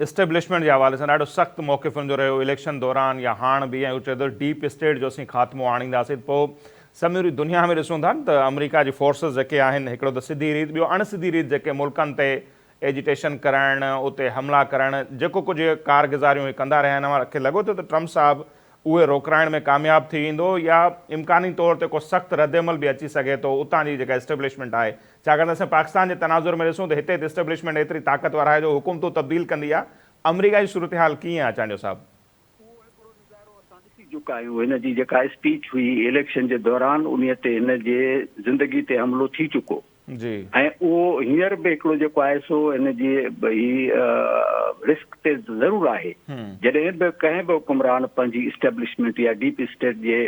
Establishment جي حوالي سان ڏاڍو سخت موقف ان جو رهيو اليڪشن دوران يا هاڻ به ۽ هو چئي ٿو ڊيپ اسٽيٽ جو اسين خاتمو آڻينداسين پوء سموري دنيا ۾ ڏسون ٿا نه ته آمريڪا جي فورسز جيڪي آهن هڪڙو ته سڌي ريت ٻيو اڻ سڌي ريت جيڪي ملڪن تي ايجيٽيشن ڪرائڻ اتي حملا ڪرائڻ جيڪو ڪجهه ڪارگذاريون هي ڪندا رهيا آهن اوهان کي لڳو ٿو ته ٽرمپ صاحب اهي روڪرائڻ ۾ ڪامياب ٿي ويندو يا امڪاني طور تي ڪو سخت ردعمل به اچي سگهي ٿو اتان جي جيڪا اسٽيبلشمينٽ آهي ڇاڪاڻ ته اسين پاڪستان جي تناظر ۾ ڏسون ته هتي ته اسٽيبلشمينٽ ايتري طاقتور آهي جو حڪومتون تبديل ڪندي آهي، آمريڪا جي صورتحال ڪيئن آهي چانڊيو صاحب؟ اهو هڪڙو نظارو اسان ڏسي چڪا آهيون، هن جي جيڪا اسپيچ هئي اليڪشن جي دوران انهي تي هن جي زندگي تي حملو ٿي چڪو جي. ۽ اهو هينئر به هڪڙو جيڪو آهي سو هن جي هي رسڪ تي ضرور آهي، جڏهن به ڪنهن به حڪمران پنهنجي اسٽيبلشمينٽ يا ڊيپ اسٽيٽ جي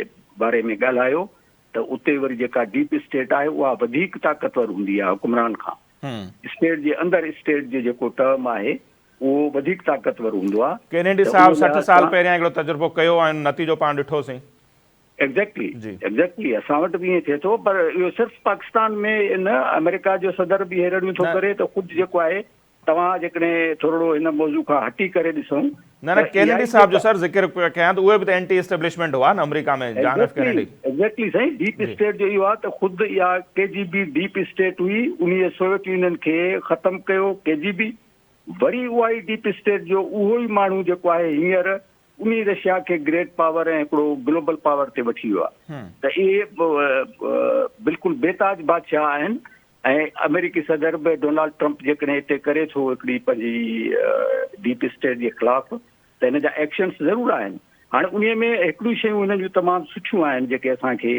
باري ۾ ڳالهايو ته اتي وري جيڪا ڊيپ اسٽيٽ آهي اها وڌيڪ طاقتور هوندي آهي حڪمران کان. اسٽيٽ جي اندر اسٽيٽ جو جيڪو ٽرم آهي اهو وڌيڪ طاقتور هوندو آهي. ڪينيڊي ته صاحب ان 60 لحاظ سال سان پهريان هڪڙو تجربو ڪيو ۽ نتيجو پاڻ ڏٺوسين. ايگزيڪٽلي جي. ايگزيڪٽلي اسان وٽ به ائين ٿئي ٿو پر اهو صرف پاڪستان ۾ نه آمريڪا جو صدر به اهي رڙيون ٿو نه. ڪري ته خود جيڪو آهي توهان جيڪڏهن ٿورڙو هن موضوع کان هٽي ڪري ڏسون نه نه ته اها ڪينيڊي ئي صاحب جو جيڪا سر ذڪر پيو ڪيان ته اهي به ته اينٽي اسٽيبلشمينٽ هئا نه آمريڪا ۾ John F exactly Kennedy. Exactly سائين ڊيپ جي. اسٽيٽ جو اهو آهي ته خود اها ڪي جي بي ڊيپ اسٽيٽ هئي انهي سوويت يونين کي ختم ڪيو ڪي جي بي وري اها ئي ڊيپ اسٽيٽ جو اهو ئي ماڻهو جيڪو آهي هينئر انهي رشيا کي گريٽ پاور ۽ هڪڙو گلوبل پاور تي وٺي ويو آهي ته اهي بلڪل بي تاج بادشاهه آهن ۽ آمريڪي صدر به ڊونالڊ ٽرمپ جيڪڏهن اتي ڪري ٿو هڪڙي پنهنجي ڊيپ اسٽيٽ جي خلاف ته هن جا ايڪشنس ضرور آهن. هاڻي انهي ۾ هڪڙيون شيون هن جون تمام سٺيون آهن جيڪي اسان کي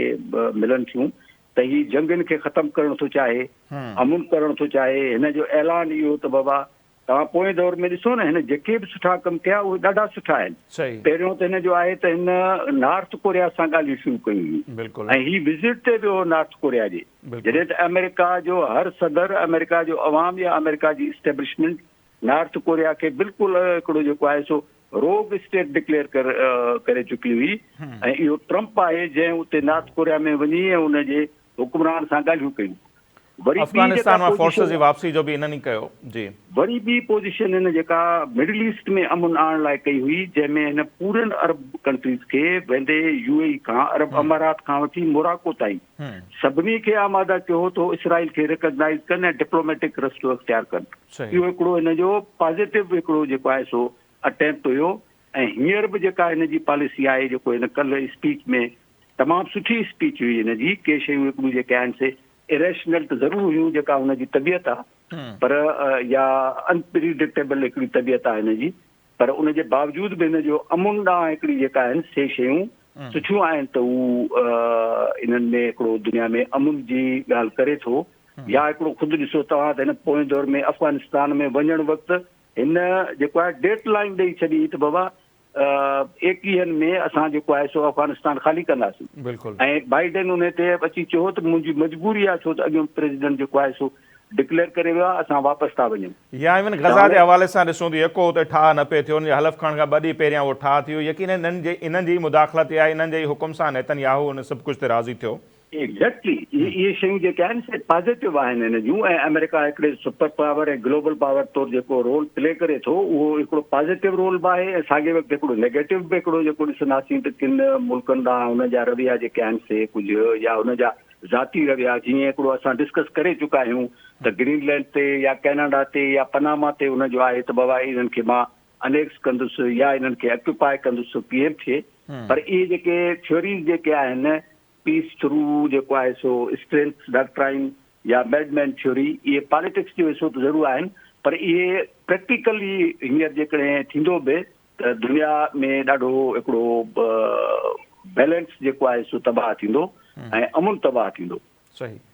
ملن ٿيون ته هي جنگين کي ختم ڪرڻ ٿو چاهي، امن ڪرڻ ٿو چاهي، هن جو اعلان اهو ته بابا توهان پوئين دور ۾ ڏسو نه هن جيڪي به سٺا ڪم ڪيا اهي ڏاڍا سٺا آهن. پهريون ته هن جو آهي ته هن نارٿ ڪوريا سان ڳالهيون شروع ڪيون هيون ۽ هي وزٽ تي ويو هو نارٿ ڪوريا جي جڏهن ته آمريڪا جو هر صدر آمريڪا جو عوام يا آمريڪا جي اسٽيبلشمينٽ نارٿ ڪوريا کي بلڪل هڪڙو جيڪو آهي سو روگ اسٽيٽ ڊڪليئر ڪري چڪي هئي ۽ اهو ٽرمپ آهي جنهن اتي نارٿ ڪوريا ۾ وڃي ۽ ان جي حڪمران سان ڳالهيون ڪيون. وري ٻي جيڪا افغانستان مان فورسز پوزيشن جي واپسي جو به انهن ئي ڪيو. جي. وري ٻي پوزيشن هن جيڪا مڊل ايسٽ ۾ امن آڻڻ لاء ڪئي هئي جنهن ۾ هن پورين عرب ڪنٽريز کي ويندي يو اي اي کان عرب امارات کان وٺي موراڪو تائين سڀني کي آماده ڪيو هو ته هو اسرائيل کي ريڪگنائيز ڪن ۽ ڊپلوميٽڪ رستو اختيار ڪن. اهو هڪڙو هن جو پازيٽو هڪڙو جيڪو آهي سو اٽيمپٽ هيو ۽ هينئر به جيڪا هن جي پاليسي آهي جيڪو هن ڪلهه اسپيچ ۾ تمام سٺي اسپيچ هئي هن جي، ڪي شيون هڪڙيون جيڪي آهن سي اريشنل ته ضرور هيون جيڪا هن جي طبيعت آ پر يا انپريڊڪٽيبل هڪڙي طبيعت آ هن جي پر ان جي باوجود به هن جو امن ڏانهن هڪڙي جيڪا آهن سي شيون سٺيون آهن ته هو انهن ۾ هڪڙو دنيا ۾ امن جي ڳالهه ڪري ٿو يا هڪڙو خود ڏسو توهان ته هن پوئين دور ۾ افغانستان ۾ وڃڻ وقت هن جيڪو آهي ڊيٽ لائين ڏئي ڇڏي هئي ته بابا ايڪيهن ۾ اسان جيڪو آهي سو افغانستان خالي ڪنداسين بلڪل ۽ بائيڊن ان تي اچي چيو ته منهنجي مجبوري آهي ڇو ته اڳيون پريزيڊنٽ جيڪو آهي سو ڊڪليئر ڪري ويو آهي اسان واپس ٿا وڃون. يا ايون غزه جي حوالي سان ڏسون ته يڪو اتي ٺاهه نه پئي ٿيو ان جي حلف کڻڻ کان ٻه ڏينهن پهريان اهو ٺاهه ٿي ويو يقينن انهن جي انهن جي ئي مداخلت يا انهن جي ئي حڪم سان نيتن ياهو ان سڀ ڪجهه تي راضي ٿيو. ايگزيڪٽلي اهي شيون جيڪي آهن سي پازيٽو آهن هن جون ۽ آمريڪا هڪڙي سپر پاور ۽ گلوبل پاور طور جيڪو رول پلي ڪري ٿو اهو هڪڙو پازيٽو رول به آهي ۽ ساڳي وقت هڪڙو نيگيٽو به هڪڙو جيڪو ڏسنداسين ته ڪن ملڪن ڏانهن هن جا رويا جيڪي آهن سي ڪجهه يا هن جا ذاتي رويا جيئن هڪڙو اسان ڊسڪس ڪري چڪا آهيون ته گرين لينڊ تي يا ڪيناڊا تي يا پناما تي هن جو آهي ته بابا انهن کي مان انيڪس ڪندس يا انهن کي اڪيوپائي ڪندس ڪيئن به ٿئي پر اهي جيڪي ٿيوريز جيڪي آهن پيس ٿرو جيڪو آهي سو اسٽرينٿ ڊاڪٽرائن يا ميڊ مين ٿيوري اهي پاليٽڪس جو حصو ته ضرور آهن پر اهي پريڪٽيڪلي هينئر جيڪڏهن ٿيندو به ته دنيا ۾ ڏاڍو هڪڙو بيلنس جيڪو آهي سو تباهه ٿيندو ۽ امن تباهه ٿيندو. صحيح.